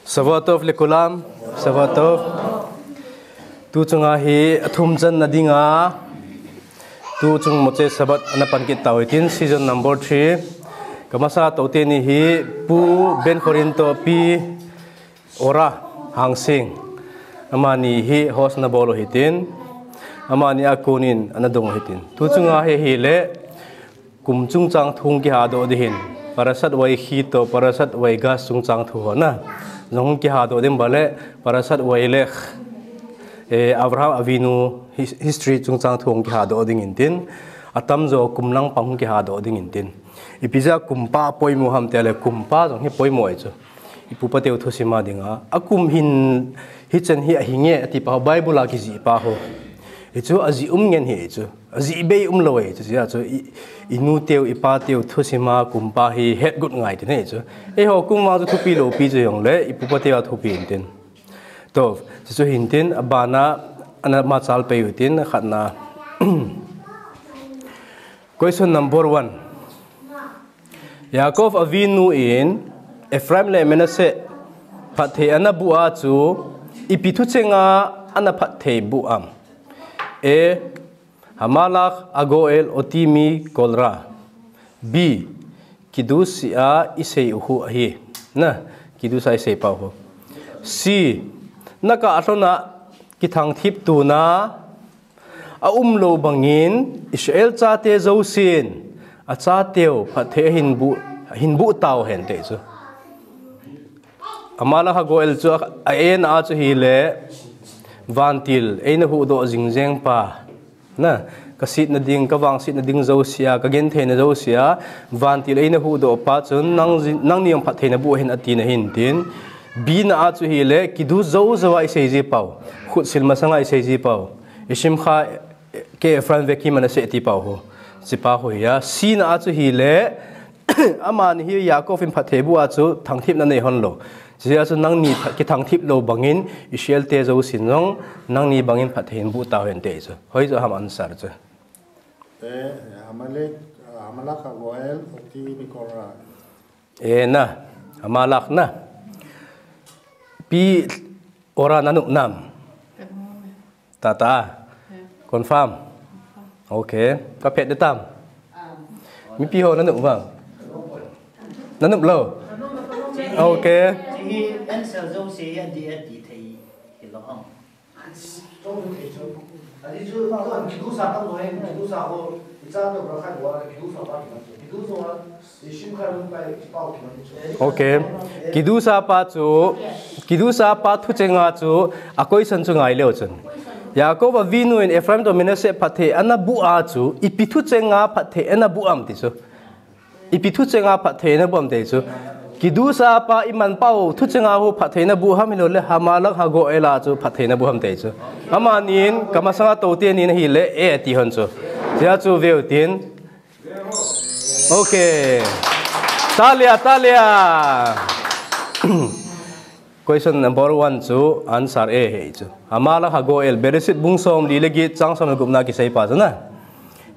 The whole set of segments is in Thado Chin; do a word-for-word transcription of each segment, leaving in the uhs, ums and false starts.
Shavuot tov lekulam, Shavuot tov. Tu chunga hi athum channa dinga, tu chung Motzei Shabbat ana pan kit tau hitin, season number three. Kamasa toh teni hi Pu Ben Korinto, Pi Ora Hangsing, amani hi host ana bol u hitin, amani a konin ana dong u hitin. Tu chunga hi hile, kum chungchang thu hung kihadoh ding hin, Parashat Vayechi toh Parashat Vayigash chungchang thu ho na. Jong hung kihadoh ding bale, Parashat Vayelech, eh, Avraham Avinu his-, history chungchang thu hung kihadoh ding intin, atamjo kum lang pang hung kihadoh ding intin. Ipi jeh a kum pa poimo ham tile, kum pa jong hi poimo e chu. Ipu pateu thusim a dinga, akum hin hichan hi ahinge ati pa ho, Bible a kijih pa ho. Hichu ajih um ngen hi chu. Ajih bei umlou e chu, jeh a chu i, inuteu, ipateu thusim a kum pa hi hetgot ngai tin e chu. Eiho kum vang chu thupi loupi chu jongle, ipu pateu a thupi intin. Toh, chuchu hintin, abana, ana machal pei utin, khatna. Question number one. Yaakov Avinu in Ephraim le Manasseh phatthei ana boh a chu, ipi thuchenga ana phatthei boh am? A, Hamalach hagoel oti mikol ra. B, kiddush a isei u hu ahi. Na, kiddush a isei pa u hu. C, nakah lhona kithangthip tuna aumlou bangin Israel chate jousen achateu phatthei ahin boh, ahin boh tau hen ti chu. Hamalach hagoel chu a, a-ena a chu hile, vantil eina huhdoh jingjeng pa. Na, kasetna ding, kavangsetna ding jousea, kagentheina jousea, vantil eina huhdoh pa chun nang ji-, nangni jong phatthei naboh hen atina hintin. B-na a chu hile, kiddush jou jou a isei ji pa u. Khutsil masanga isei ji pa u. Ishimcha et Ephraim ve'echi Manasseh ti pa u hu. Chi pa u hu hia. C-na a chu hile, amani hi Yaakov in phatthei boh a chu thangthipna nei hon lou. Jeh a chu nangni tha-, kithangthip lou bangin Israel te jousen jong nangni bangin phatthei hin boh tau hen ti chu. Hoi chu ham answer chu. Te, Hamalek, Hamalach hagoel oti mikol ra. A na, Hamalach na. Pi Ora nanop nam. Tata. Confirm. Okay. Kaphet ding tam. Mipi ho nanop vang. Nanop lou. Okay. Hi answer jouse hi adi adi thei hilou ham. Okay. Kiddush a pa chu, kiddush a pa thuchenga chu, a question chu ngai leu chun. Yaakov Avinu in Ephraim toh Manasseh phatthei ana boh a chu, ipi thuchenga phatthei ana boh am ti chu. Ipi thuchenga phatthei ana boh am ti chu. Kiddush a pa iman pa u thuchenga hu phatthei ana boh ham hilou le Hamalach hagoel a chu phatthei ana boh ham ti chu. Amanin kamasanga toh teni na hile A ti hon chu. Jeh a chu veu tin. Okay. Talia, talia. Question number one chu answer A hi chu. Hamalach hagoel Bereshit bung somli le get chang som le gupna kisei pa chu na.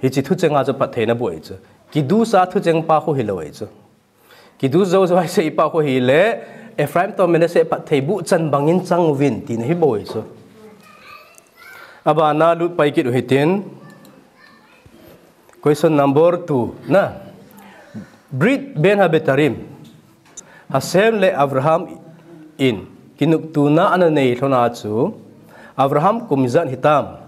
Hiche thuchenga chu phatthei ana boh hi chu. Kiddush a thucheng pa khu hilou hi chu. Kiddush jou jou a isei pa khu hile Ephraim toh Manasseh phatthei boh chan bangin chang uvin tina hi bou hi chu. Abana lut pai kit u hitin. Question number two na. Brit ben habetarim. Hashem le Avraham in kinoptona ana nei lhona chu Avraham kum ijat hitam?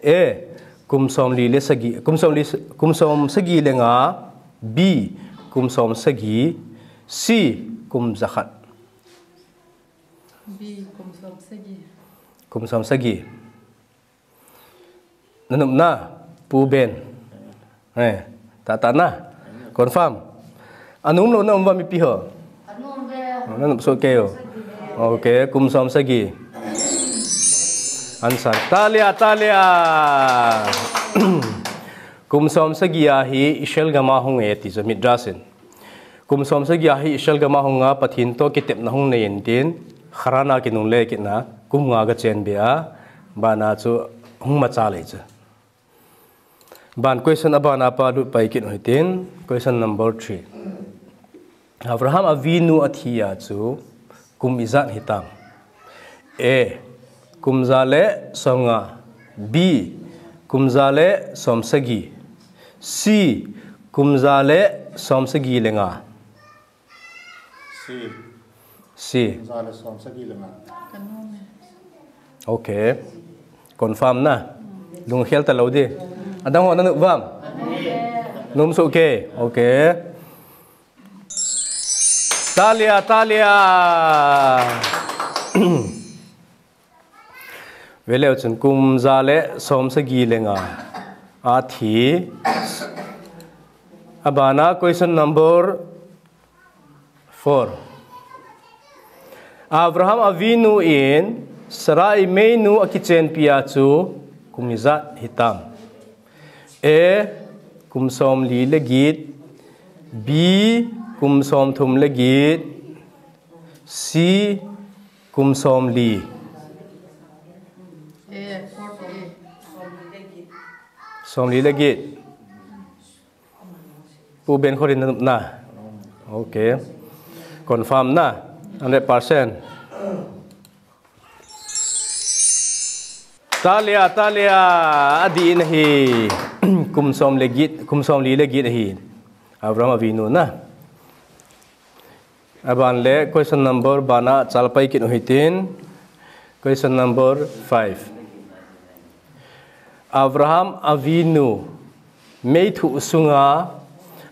A, kum somli le sagi, kum somli, kum som sagi le nga. B, kum som sagi. C, kum jakhat. B, kum som sagi. Kum som sagi. Nanop na, Pu Ben. Eh, tata na. Confirm. Anom lou na um uvam mipi ho? Nanop soh kei u. Okay, kum som sagi. Answer. Talia, talia. Kum som sagi a hi Israel gam a hung e ti chu Midrash in. Kum som sagi a hi Israel gam a hung a Pathen toh kitepna hung nei intin, Haran a kinungle kitna, kum nga ga chen be a, bana chu hung machal e chu. Ban question abana pa lut pai kit u hitin, question number three. Avraham Avinu athi a chu, kum ijat hitam? A, kum ja le som nga. B, kum ja le som sagi. C, kum ja le som sagi le nga. C. C. Kum ja le som sagi le nga. Okay. Confirm na. Lungkhel talou di. Adang ho na nom uvam? Nom soh kei. Okay. Talia, talia. Veleu chun kum ja le som sagi le nga. Athi. Abana question number four. Abraham Avinu in Sarai meinu akichenpi a chu kum ijat hitam? A, kum som li le get. B, kum som thum le get. C, kum som li. A, four A. Som li le get. Pu Ben Khorin na, na. Okay. Confirm na. Hundred percent. Talia, talia. Adih in ahi. Kum som le get, kum som li le get ahi. Abraham Avinu na. Aban le question number bana chalpai kit u hitin. Question number five. Abraham Avinu meithu sunga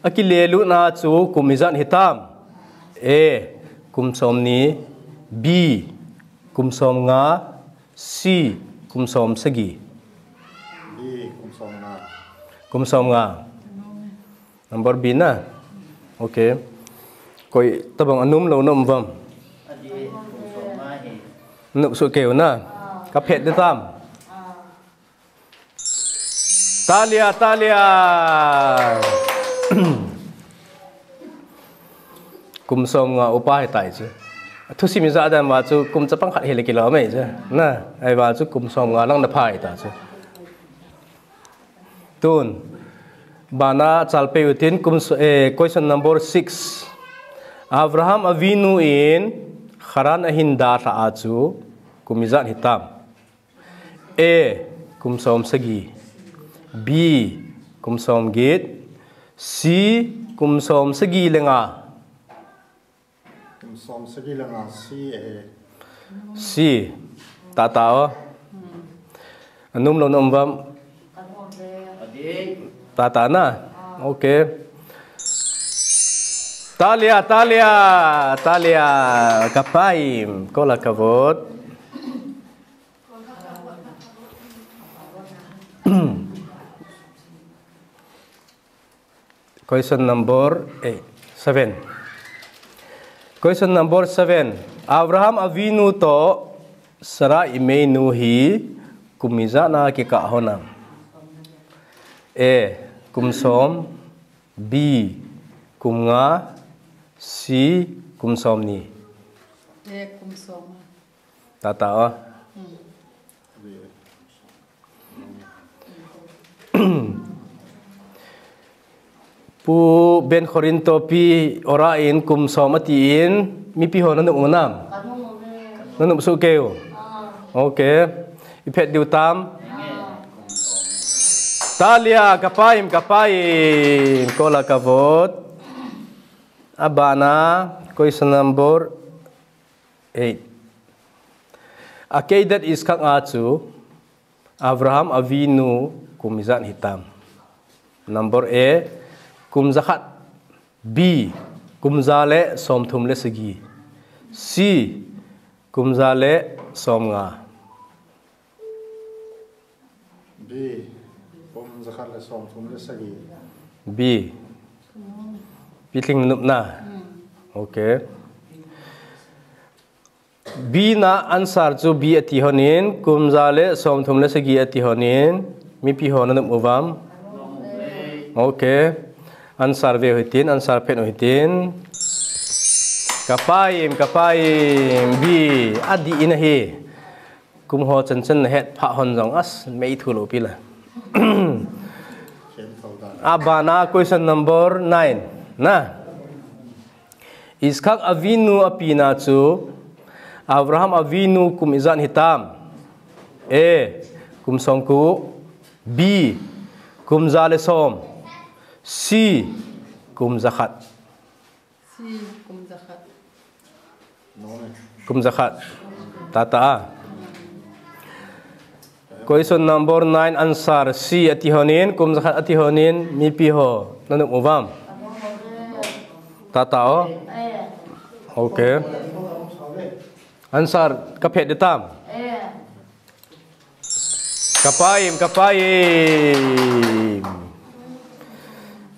akilelutna chu kum ijat hitam? A, kum som ni. B, kum som nga. C, kum som sagi. B, kum som nga. Kum som nga. Number B na. Okay. Koi tabang anom lou na um uvam? Nom soh kei u na. Kaphet di tam? Talia, talia. Kum som nga upa hitai chu. Thusim ijat dan uva chu kum chapang khat hile kilom e chu. Na, ahivang chu kum som nga lang na pha hita chu. Tun, bana chalpai u tin kum so-, eh, question number six. Abraham Avinu in Haran ahin dalhah a chu kum ijat hitam? A, kum som sagi. B, kum som get. C, kum som sagi le nga. Kum som sagi le nga C ahi. C. Tata o. Anom lou na um uvam? Tata na. Okay. Talia, talia, talia. Kapaim. Kol hakavod. Question number eight, seven. Question number seven. Abraham Avinu to Sarai meinu hi kum ijat na kikah hon am? A, kum som. B, kum nga. C, kum som ni. A, kum som. Tata o. Hmm. Pu Ben Khorin to pi ora in kum som ati in mipi ho na nom u nam? Na nom soh kei u. Okay. I phet diu tam? Talia, kapaim, kapaim. Kol hakavod. Abana, question number eight. Akedat Iskak a chu Abraham Avinu kum ijat hitam? Number A, kum jakhat. B, kum ja le som thum le sagi. C, kum ja le som nga. B, kum jakhat le som thum le sagi. B. Pitling nupna. Okay. B na answer chu B ati honin, kum ja le som thum le sagi ati honin, mipi ho na nom uvam? Okay. Answer ve u hitin, answer phet u hitin. Kapaim, kapaim, B. Adih in ahi. Kum ho chan chan na het pha hon jong as mei thu lou pi la. Abana question number nine. Na. Iskak Avinu apina chu Abraham Avinu kum ijat hitam? A, kum somko. B, kum ja le som. C, kum jakhat. C, kum jakhat. Kum jakhat. Tata a. Question number nine, answer C ati honin, kum jakhat ati honin, mipi ho nanop uvam? Tata o. Okay. Answer kaphet ditam? Kapaim, kapaim.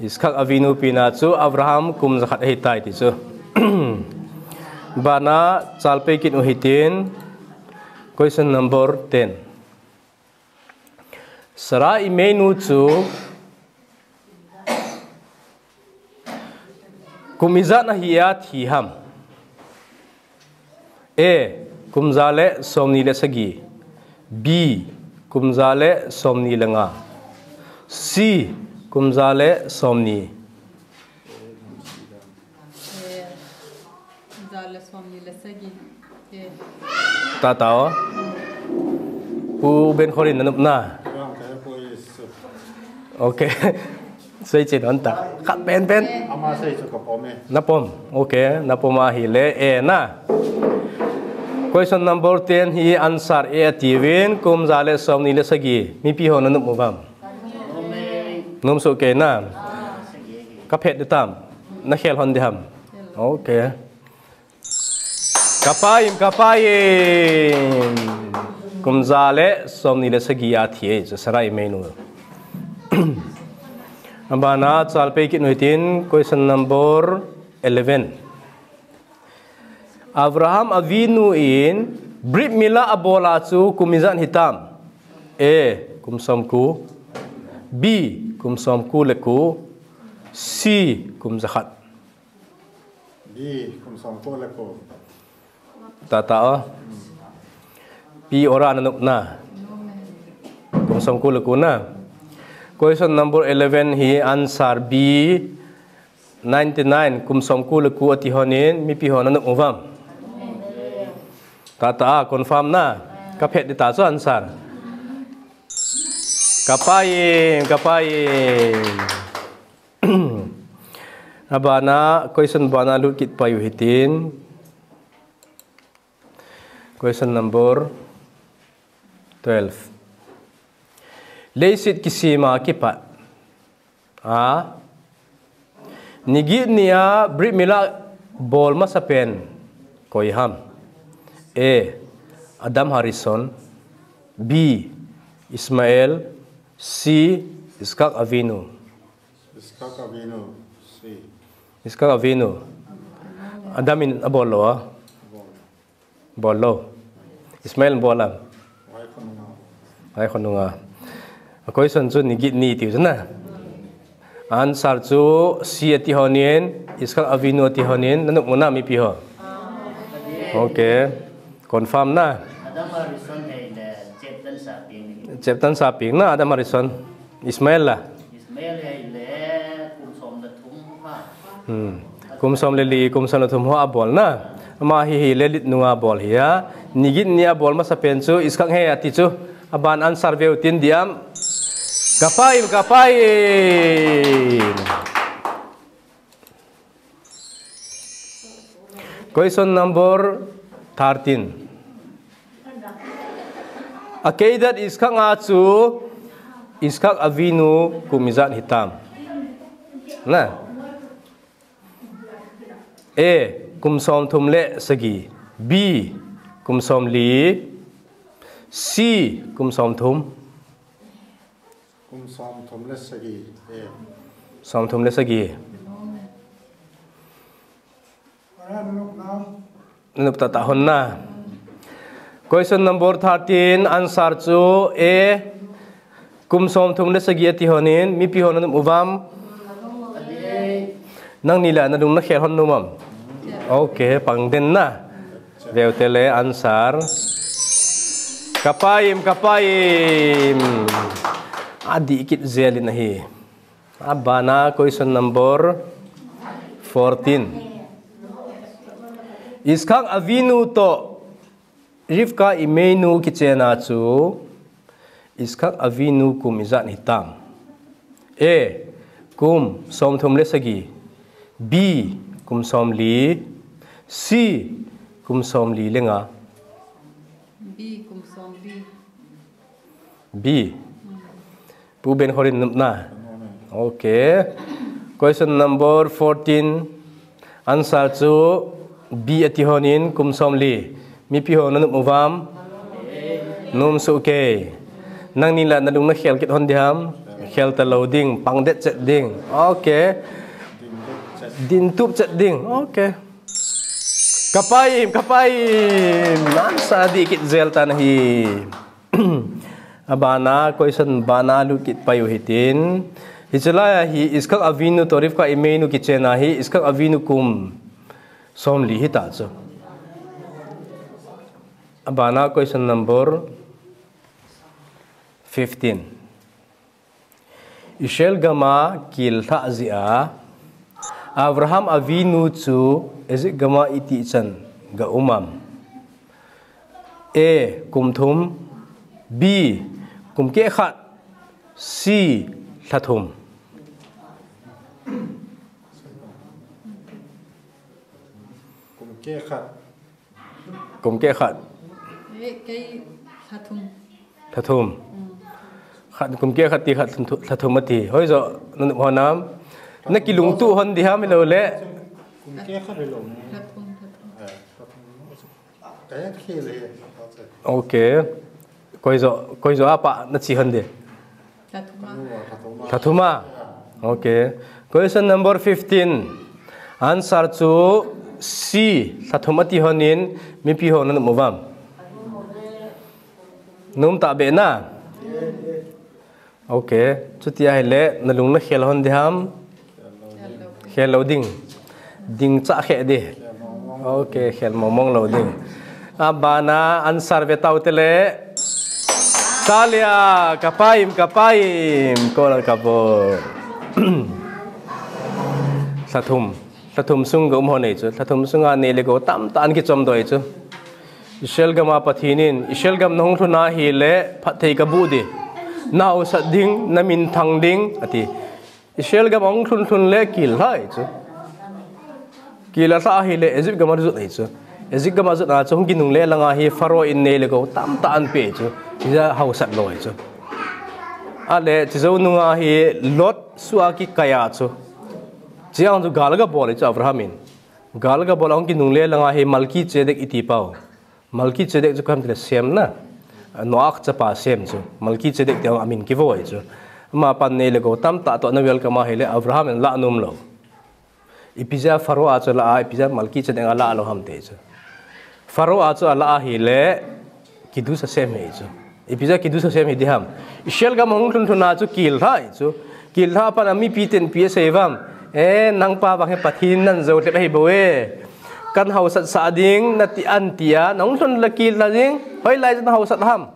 Iskak Avinu pina chu Abraham kum jakhat ahitai ti chu. Bana chalpei kit u hitin. Question number ten. Sarah imeinu chu kum ijat ahia thi ham? A, kum ja le somni le sagi. B, kum ja le somni le nga. C, kum ja le somni. Kum ja le somni le sagi. Tata o. Pu Ben Khorin nanop na. Okay. Seiche don ta. Khat penpen. Ama seiche kapom e. Napom. Okay. Napom ahile A na. Question number ten hi answer A atiuvin, kum ja le somni le sagi. Mipi ho nanop uvam? Nom soh kei na. Kaphet ditam? Nakhel hon diham? Okay. Kapaim, kapaim. Kum ja le somni le sagi a thi e, chu Sarah imeinu. Abana chalpei kit u hitin, question number eleven. Abraham Avinu in Brit Mila abol a chu kum ijat hitam? A, kum somko. B, kum somko le ko. C, kum jakhat. B, kum somko le ko. Tata o. Pi Ora nanop na. Kum somko le ko na. Question number eleven hi answer B, ninety nine, kum somko le ko ati honin, mipi ho nanop uvam? Tata a, confirm na. Kaphet dita chu answer. Kapaim, kapaim. Abana, question bana lut kit pai u hitin. Question number twelve. Leiset kisem a kipat a, ni get ni a Brit Mila bol masapen koi ham? A, Adam Harishon. B, Ishmael. C, Iskak Avinu. Iskak Avinu. C. Iskak Avinu. Adam in abol lou a? Bol lou. Ishmael bol a? Vai khonunga. A question chu ni get ni tiu chu na. Answer chu C ati honin, Iskak Avinu ati honin, nanop u na mipi ho? Okay. Confirm na. Adam Harishon hei le, cheptan saping ni. Cheptan saping na, Adam Harishon. Ishmael la? Ishmael hei le, kum som le thum ha. Hmm. Kum som le li, kum som le thum ho abol na. Ama hi hi le lit nunga bol hi a. Ni get ni abol masapen chu Iskak he ati chu. Aban answer veu tin diam. Kapaim, kapaim. Question number thirteen. Akedat Iskak a chu Iskak Avinu kum ijat hitam? Na. A, kum somthum le sagi. B, kum somli. C, kum somthum. Kum somthum le sagi. A. Somthum le sagi. Nanop tata hon na. Question number thirteen, answer chu A, kum somthum le sagi ati honin, mipi ho nanop uvam? Nangni la nalung nakhel hon nom am? Okay, pang den na. Veu te le answer. Kapaim, kapaim. Adih kit jel in ahi. Abana question number fourteen. Iskak Avinu toh Rivka Imeinu kichena chu Iskak Avinu kum ijat hitam? A, kum somthum le sagi. B, kum somli. C, kum somli le nga. B, kum somli. B. Pu Ben Khorin nupna. Okay. Question number fourteen. Answer chu B ati honin kum somli. Mipi ho nanom uvam? Nom soh kei. Nangni la nalung nakhel kit hon diham? Khel talou ding, pang det chet ding. Okay. Din tup chet ding. Okay. Kapaim, kapaim. Answer di kit jel tan ahi. Abana, question bana lut kit pai u hitin. Hichelai a hi Iskak Avinu toh Rivka Imeinu kichena hi Iskak Avinu kum somli hita chu. Abana question number fifteen. Israel gama kil lhah jeh a Abraham Avinu chu Egypt gama itih chan ga um am? A, kum thum. B, kum keh khat. C, lha thum. Kum keh khat. Kum keh khat. Eh, kei lha thum. Lha thum. Mm. Khat, kum keh khat ti khat lha thu-, lha thum ati. Hoijo, nanop hon am? Nakilungtup hon diham hilou le? Kum keh khat hilou. Lha thum, lha thum. Eh, lha thum. Kaya khel e. Okay. Koijo, koijo apa nachi hon di? Lha thum a. Lha thum a. Okay. Question number fifteen. Answer chu C, lha thum ati honin, mipi ho nanom uvam? Nom tahbeh na? Okay. Chuti ahile, nalung nakhel hon diham? Khel lou ding. Ding chah khe di. Okay, khel mong mong lou ding. Abana answer ve tau te le. Talia, kapaim, kapaim. Kola kabo. Lha thum. Lha thum sung ga um hon ahi chu. Lha thum sunga nei le gou tamtah an kichom doh ahi chu. Israel gama Pathen in, Israel gam nahung lhun ahile, phatthei kaboh di. Nahaosat ding, naminthang ding, ati. Israel gam ahung lhun lhun le kil lhah ahi chu. Kil alhah ahile Egypt gam ajot ahi chu. Egypt gam ajot a chu hung kinungle langa hi Pharaoh in nei le gou tamtah anpe ahi chu. Hijeh a haosat lou ahi chu. Ale, chujou nunga hi Lot soh a kikai a chu. Chujeh a chu gal gabol ahi chu Abraham in. Gal gabol a hung kinungle langa hi Melchizedek iti pau. Melchizedek chu koiham tile Shem na. Noah chapa Shem chu. Melchizedek tia amin kivo ahi chu. Ama pan nei le gou tamtah toh ana welcome ahile Abraham in alah nom lou. Ipi jeh a Pharaoh a chu alah a, ipi jeh a Melchizedek a alah lou ham ti chu. Pharaoh a chu alah ahile, Kiddush Hashem ahi chu. Ipi jeh a Kiddush Hashem hi diham? Israel gam ahung lhun lhun a chu kil lhah ahi chu. Kil lhah a pat a mipi ten ipi asei uvam? E, nangpa vang hi Pathen in najou lhep ahi bou e. Kahin haosat sah ding nati an tia, nahung lhun le kil lhah ding, hoilai chu nahaosat ham?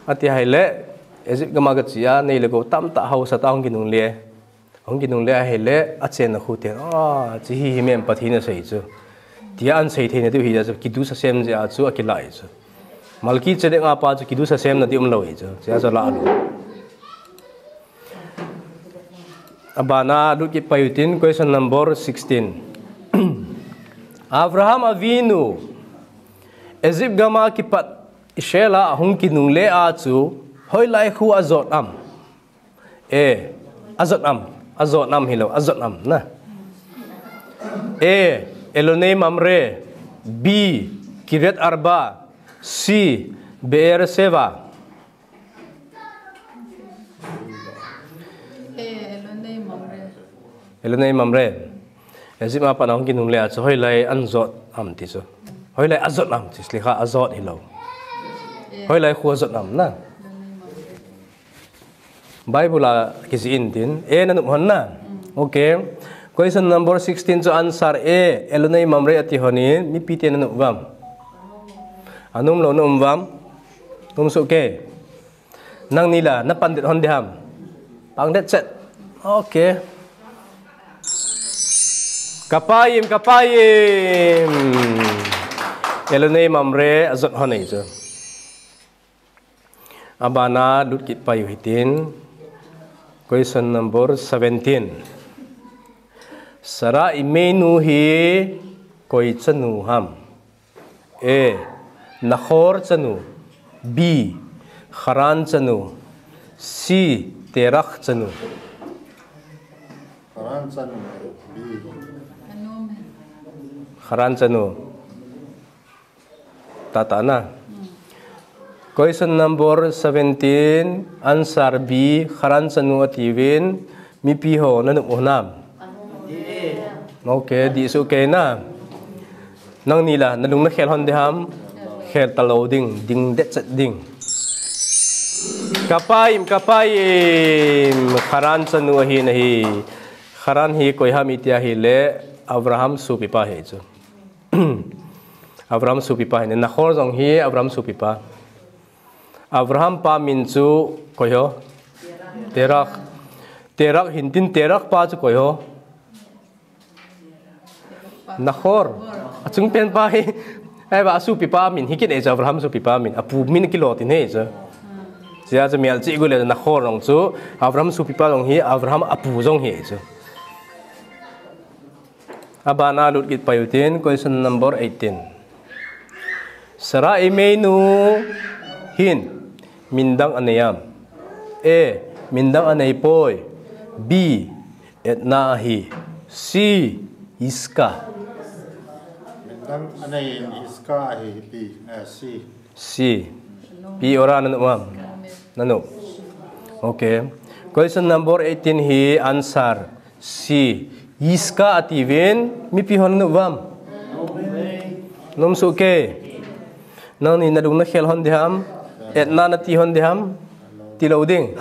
Ati ahile, Egypt gam a gache a, nei le gou tamtah haosat a hung kinungle. Hung kinungle ahile, achenna khu ten, a, hiche hi hi mem Pathen in asei chu. Tia ahin sei theina diu hijeh a chu, Kiddush Hashem jeh a chu akilah ahi chu. Melchizedek a pa chu Kiddush Hashem na di umlou ahi chu. Chujeh a chu alah lou. Abana lut kit pai utin, question number sixteen. Abraham Avinu, Egypt gam a kipat Israel a ahung kinungle a chu, hoilai khu ajot am? A, ajot am, ajot am hilou, ajot am na. A, Elonei Mamre. B, Kiriat Arba. C, Beer Sheva. A, Elonei Mamre. Elonei Mamre. Egypt a pat a hung kinungle a chu hoilai ahin jot am ti chu. Hoilai ajot am ti, slikha, ajot hilou. Hoilai khu ajot am na. Bible a kijih in tin, A nanop hon na. Okay. Question number sixteen chu answer A, Elonei Mamre ati honin, mipi ten nanom uvam? Anom lou naum uvam? Nom soh kei. Nangni la, napan det hon diham? Pang det chet. Okay. Kapaim, kapaim. Elunei Mamre ajot hon ahi chu. Abana lut kit pai u hitin. Question number seventeen. Sarah imeinu hi koi chanu ham? A, Nahor chanu. B, Haran chanu. C, Terah chanu. Haran chanu. B. Haran chanu. Tata na. Question number seventeen, answer B, Haran chanu atiuvin, mipi ho nanop u nam? Ok, dih soh kei na. Nangni la, nalung nakhel hon ding ham? Khel talou ding, ding det chet ding. Kapaim, kapaim, Haran chanu ahi nahi. Haran hi koi ham iti ahile, Abraham sopipa ahi chu. Abraham sopipa ahi, Nahor jong hi Abraham sopipa. Abraham pa min chu koi ho? Terah. Terah hintin Terah pa chu koi ho? Nahor. Achung pen pa hi. Ahivang asopipa min hi kit e chu, Abraham sopipa min. Apu min kilo tin ahi chu. Chuche chu mial chi gule Nahor jong chu. Abraham sopipa jong hi, Abraham apu jong ahi chu. Abana lut kit pai u hitin, question number eighteen. Sarah imeinu hin min dang anei am? A, min dang anei poi. B, etna ahi. C, Iska. Min dang anei in Iska ahi, B, eh, C. C. Pi ora nanop am? Nanop. Ok. Question number eighteen hi answer C. Iska atiuvin, mipi ho nanop u ham? Nom soh kei. Nangni nalung nakhel hon ding ham? Etna nati hon ding ham? Tilou ding.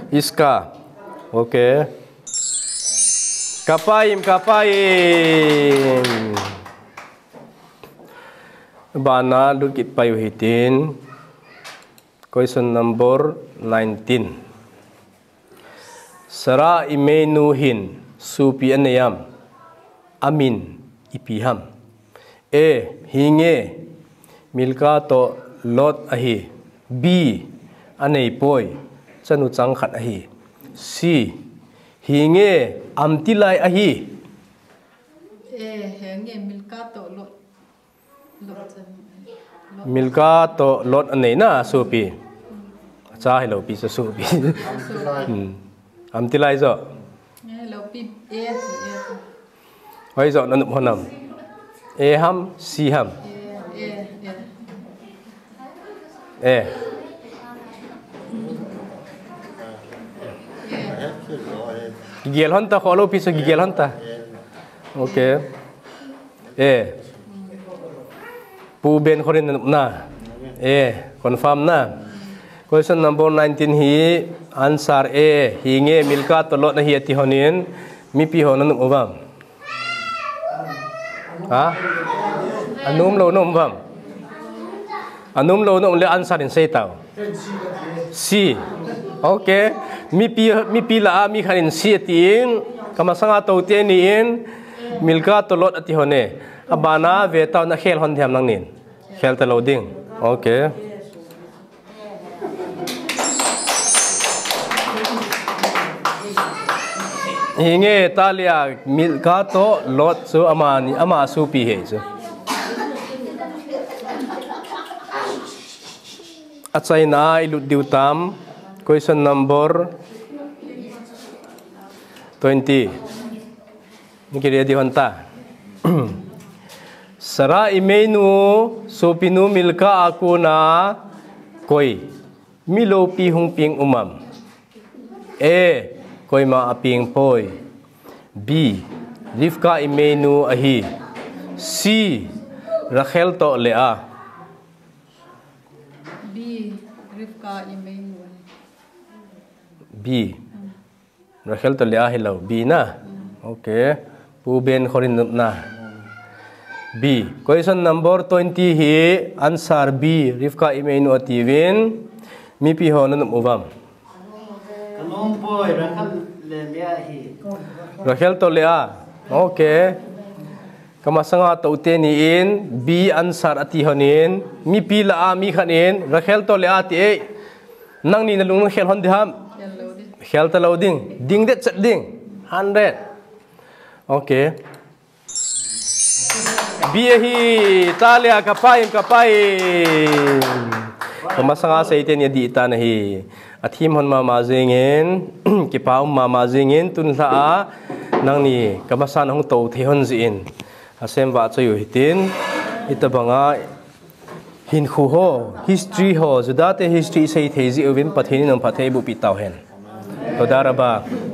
Iska. Ok. Kapaim, kapaim. Bana lut kit pai u hitin. Question number nineteen. Sarah imeinu hin sopi anei am? Amin ipi ham? A, hinge, Milka toh Lot ahi. B, anei poi, chanu chang khat ahi. C, hinge, amtilai ahi. A, hinge, Milka toh Lot. Milka toh Lot anei na sopi. Acha hilou pi chu sopi. Amtilai. Hmm. Amtilai jo. Hilou pi, A, A. Hoi jo nanop u nam? A ham, C ham? A, A, A. A. Kigel hon ta, kholou pi chu kigel hon ta. Ok. A. Pu Ben Khorin na. A. Confirm na. Question number nineteen hi answer A. Hinge Milka toh Lot ahi ati honin. Mipi ho nanop u ham? Ha? Anom lou nom u ham? Anom lou nom le answer in sei tau. C. Ok. Mipi, mipi lah a mi khat in C atin, kamasanga tou teni in, Milka toh Lot ati hon e. Abana ve tau, nakhel hon ding ham nangnin? Khel talou ding. Ok. Hinge talia Milka toh Lot chu amani, ama sopi ahi chu. Achaina a ilut diu tam. Question number twenty. Niki ready hon ta. Sarah imeinu, sopinu Milka a kona koi mi loupi hung peng um am? A, koima apeng poi. B, Rivka imeinu ahi. C, Rachel toh Leah. B, Rivka imeinu ahi. B. Rachel toh Leah hilou. B na. Ok. Pu Ben Khorin nopna. B. Question number twenty hi answer B, Rivka imeinu atiuvin. Mipi ho nanop uvam? Kanom poi, Rachel le Leah ahi. Rachel toh Leah. Ok. Kamasanga tou teni in, B answer ati hon in, mipi lah a mi khat in, Rakhel to le ati e. Nangni nalung nang khel hon diham. Khel ta lou ding. Ding det chat ding. Hundred. Okay. B ahi, talia kapai, kapai. Kamasanga seite ni di ta nahi. Athim hon mama jingin, kipa um mama jingin, tun la a, nangni, kamasan hong tou thei hon jin. Asem va cho yu hitin, itabanga, hinkhu ho, history ho, Juda te history sei thei ji uvin Pathen in nang pha thei bu pi tau hen. Toda rabah.